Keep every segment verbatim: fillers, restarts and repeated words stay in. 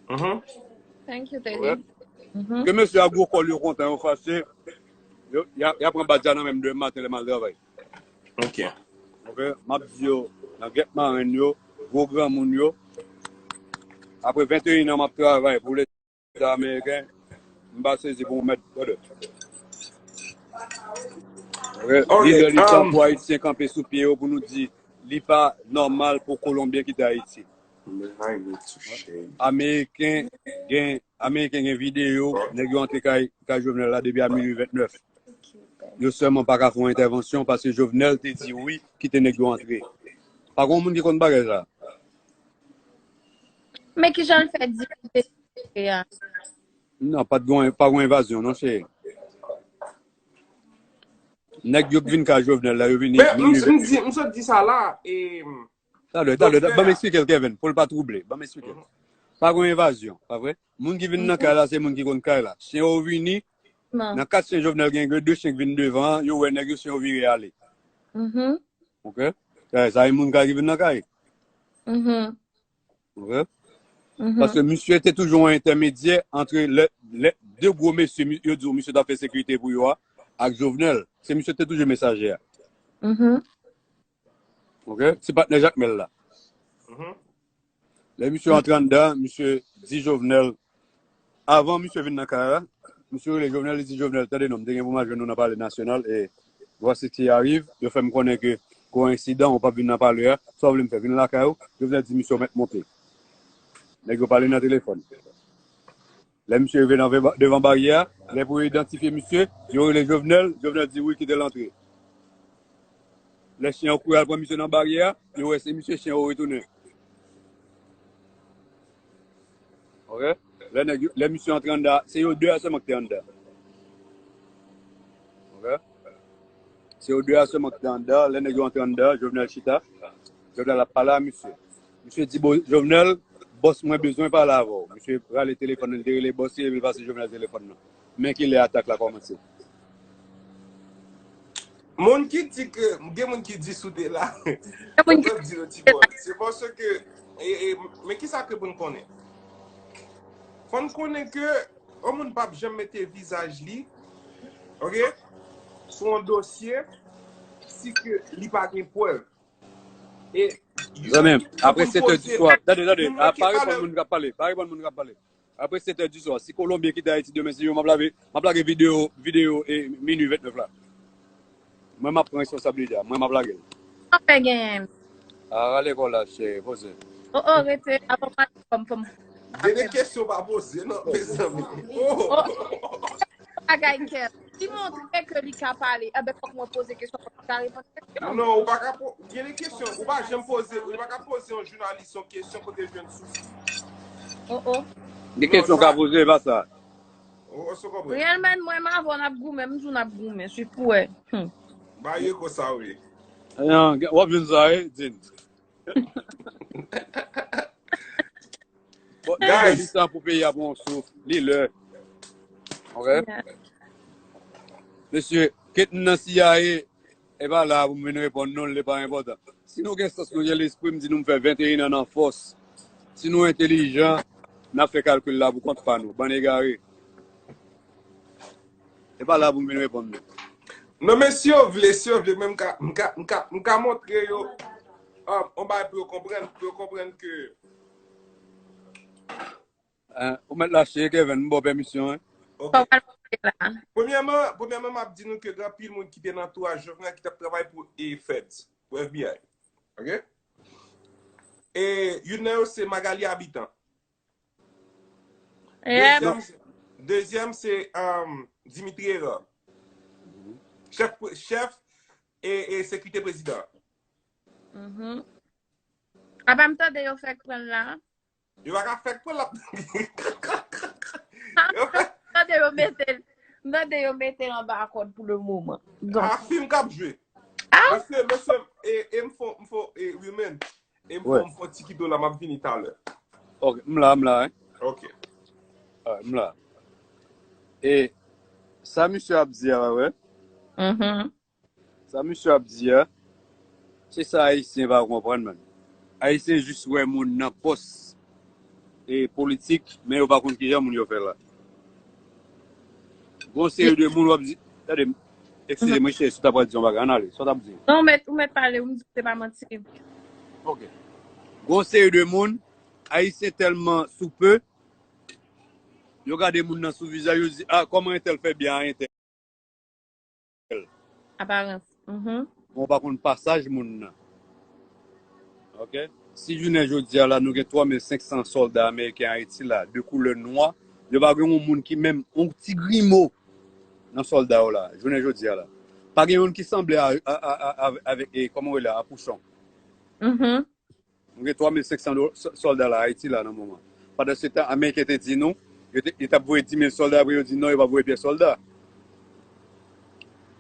Mhm. Thank you, Wè. Teddy. Mhm. Ke mesye a gwo kòl yo kontan, yo fache, yo, y a, y a pran badja nan men m demen maten lè m al travay. Ok. Ok, m ap di yo, nan gèt marenn yo, gwo granmoun yo, apre venteyen an m ap travay pou Leta ameriken, m pa sezi pou yon mèd, brother. Ok, Ok, lidè li tan um, pou Ayisyen kanpe sou pye yo pou nou di li pa nòmal pou Kolonbyen kite Ayiti. Behind me to shame. Ameriken gen Ameriken gen videyo nèg yo antre kay, kay Jovenel la depi a minui vennèf. Yo sèlman pa ka fè yon entèvansyon paske Jovenel te di wi, kite nèg yo antre. Pa gen moun ki konn bagay sa. Men ki jan l fè di li te a? Non, pa t gen, pa gen envazyon, non, cheri. Nèg yo k vin kay Jovenel la, yo vini Men, m, minui m di, m sot di sa la, e, Talè, talè, doktè ban m a. Eksplike l, Kevin, pou l pa twouble. Ban m eksplike l. Mhm. Pa gen envazyon, pa vre? Moun ki vin nan kay la, se moun ki konn kay la. Chen yo vini, Non. Nan kat chen Jovenel gen, gen de chen k vin devan, yo wè nèg yo, chen yo vire ale. Mhm. Ok? Sa, sa e moun kay ki vin nan kay. Mhm. Ok? Mhm. Paske misye te toujou yon entèmedyè antre lè, lè de gwo mesye, mi- yo di w misye t ap fè sekirite pou yo a, ak Jovenel. Se misye te toujou mesajè a. Mhm. Ok? Se patnè Jakmèl la. Mhm. Lè misye antre anndan, misye di Jovenel, avan misye vin nan kay la, misye rele Jovenel, li di Jovenel, tande non, m te gen pou m al jwenn nou nan Palè Nasyonal, e voici qui arrive, yo fè m konnen ke gen yon ensidan, ou p ap vin nan palè a, sa w vle m fè, vin lakay ou, Jovenel di misye w mèt monte. Nèg yo pale nan telefòn. Lè misye rive nan ve- devan baryè a, lè pou yo idantifye misye, yo rele Jovenel, Jovenel di wi, kite l antre. Lè chen yo kouri al pran misye nan baryè a, yo wè se misye, chen yo retounen. Ok? Lè nèg yo- lè misye antre anndan, se yo de a sèlman ki te anndan. Ok? Se yo de a sèlman ki te anndan. Lè nèg yo antre anndan, Jovenel chita. Jovenel ap pale a misye. Misye di, bon, Jovenel, bòs mwen bezwen pale avè w. Misye rale telefòn nan, li te rele bòs li, epi l pase Jovenel telefòn nan. Men ki lè atak la kòmanse. Moun ki di ke, gen moun ki di sou de la. Gen moun ki Mwen di nou ti bò. Se paske, e, e, men ki sa ke pou n konnen? Fò n konnen ke yon moun p ap janm mete vizaj li, ok, sou yon dosye si ke li pa gen prèv. E Zanmi m, pou apre n sèt è di poze swa, tande, tande, moun a, manke pa valè. Reponn moun k ap pale, pa reponn moun k ap pale. Apre sèt è di swa, si Kolonbyen kite Ayiti demen, se yo m ap lave, m ap lage videyo, videyo e minui vennèf la. Mwen m ap pran responsablite a, mwen m ap lage l. Sa fè genyen. A, rale kò la, cheri, poze. Oh, oh, rete. Avan pale kòm fòm. Gen de kesyon pa poze, non, mezanmi. Oh, oh. Bagay kè. Li montre ke li ka pale. Enben, fòk mwen poze kesyon, fòk li ka reponn kesyon. Non, ou pa ka po-, gen de kesyon, ou pa janm poze, ou pa ka poze yon jounalis yon kesyon kote jwenn sous. Oh, oh. Gen kesyon ka poze, e pa sa. Ou, ou se konprann? Reyèlman, mwen, m avè w, n ap goumen, m di w n ap goumen, swi pou wè. Hmm. Ba yo konsa, wi. Non, w ap jwenn sa, wi, Din. Bon, Guys. Li tan pou peyi a pran yon souf. Li lè. Ok? Yeah. Mesye, ket m nan C I A, e pa la pou m vin reponn non, li pa enpòtan. Si nou gen sans, nou gen lespri, m di nou m fè venteyen an nan fòs. Si nou entelijan, n ap fè kalkil la pou kont pa nou. Bann egare. E pa la pou m vin reponn nou. Non, men si yo vle, si yo vle, men m ka, m ka, m ka, m ka montre yo, um, yon bagay pou yo konprann, pou yo konprann ke Eh, ou mèt lache, Kevin, m ba w pèmisyon, wi. Ok. Kòman l monte la? Premyèman, premyèman, m ap di nou ke gen anpil moun ki te nan antouraj Jovenel ki t ap travay pou e feds, pou F B I. Ok? E youn nan yo se Magalie Habitant. Yeah. Dezyèm, dezyèm se, um, Dimitri Hérard. Chèf, chèf e, e sekirite prezidan. Mhm. Apa m tande yo fèk pran l la? Yo pa ka fèk pran l ap. Yo fèk Tande yo mete l. Tande yo mete l anba kòd pou le moman. Donk, a fim k ap jwe. Ah! Mesye, mesye, e, e m fò, m fò, e, women. E m fò, Ouais. M fò ti kito la, m ap vini talè. Ok, m la, m la, hein. Ok. Ah, m la. E sa misye ap di a, wè. Mhm. Sa misye ap di a, se sa Ayisyen pa konprann, man. Ayisyen jis wè moun nan pòs. e politik, men yo pa konn kijan moun yo fè la. Gon seri de moun w ap di, tande, eskize mwen, cheri, si w ta pral di yon bagay, ann ale, sa w t ap di? Non, ou mèt, ou mèt pale, ou m di se pa manti. Ok. Gon seri de moun, Ayisyen tèlman soupe, yo gade moun nan sou vizaj, yo di, ah, kòman entèl fè byen a entèl? Aparans. Mhm. Bon, pa konn pasaj moun nan. Ok? Si jounen jodi a la, nou gen twa mil senk san sòlda ameriken Ayiti la, de koulè nwa, yo pa gen yon moun ki menm yon ti grimo nan sòlda yo la, jounen jodi a la. Pa gen youn ki sanble a, a, a, a, avèk, e, kòman w rele, a Pouchon. Mhm. Nou gen twa mil senk san do- sò- sòlda la Ayiti la nan moman. Pandan se tan, Ameriken te di nou, yo te, yo t ap voye dis mil sòlda, apre yo di non, yo p ap voye pyès sòlda.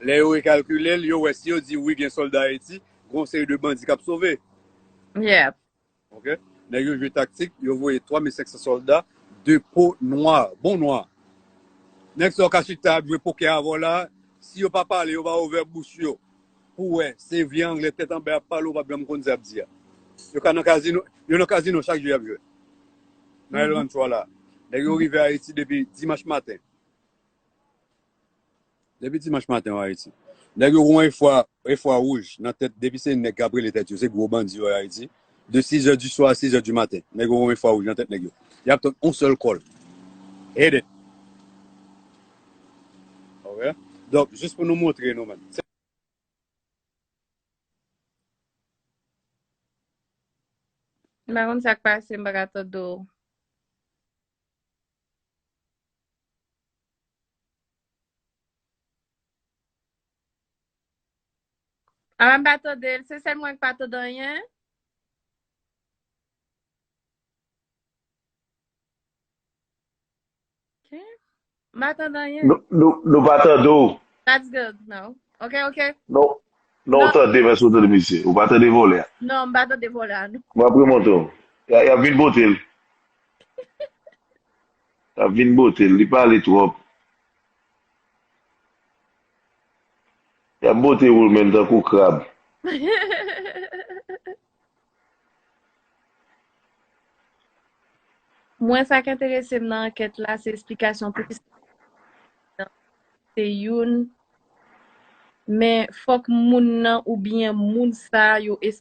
Lè yo rekalkile l, yo wè si yo di wi gen sòlda Ayiti, gon seri de bandi k ap sove. Yeah. Ok? Nèg yo jwe taktik, yo voye twa mil senk san sòlda de po nwa, bon nwa. Nèg sa yo ka chita ap jwe pokè avè w la, si yo pa pale, yo pa ouvè bouch yo pou wè, se vye anglè tèt anba ap pale, ou p ap janm konn sa y ap di a. Yo ka nan kazino, yo nan kazino chak jou y ap jwe. Nan L trannntwa la. Nèg yo rive Ayiti depi dimanch maten. Depi dimanch maten yo Ayiti. Nèg yo gon efwa, efwa wouj nan tèt, depi se nèg k ap rele tèt yo, se gwo bandi yo Ayiti. De sizè di swa a sizè di maten. Nèg yo gon efwa wouj nan tèt nèg yo. Y ap tann yon sèl kòl. Hit it. Ok? Donk, jis pou nou montre nou, man. M pa konn sa k pase, m pa ka tande w. A, m pa tande l. Se sèl mwen k pa tande anyen? Ok. M pa tande anyen. Nou, nou, nou pa tande w. That's good. No. Ok, ok. Non, non, ou tande, men si ou tande misye. Ou pa tande vòlè a. Non, m pa tande vòlè a, non. M ap remonte w. Y a, y ap vin pote l. Y ap vin pote l. Li pale twòp. Y ap pote w menm tankou krab. Mwen, sa k enterese m nan ankèt la, se esplikasyon poukisa se youn, men fòk moun nan oubyen moun sa yo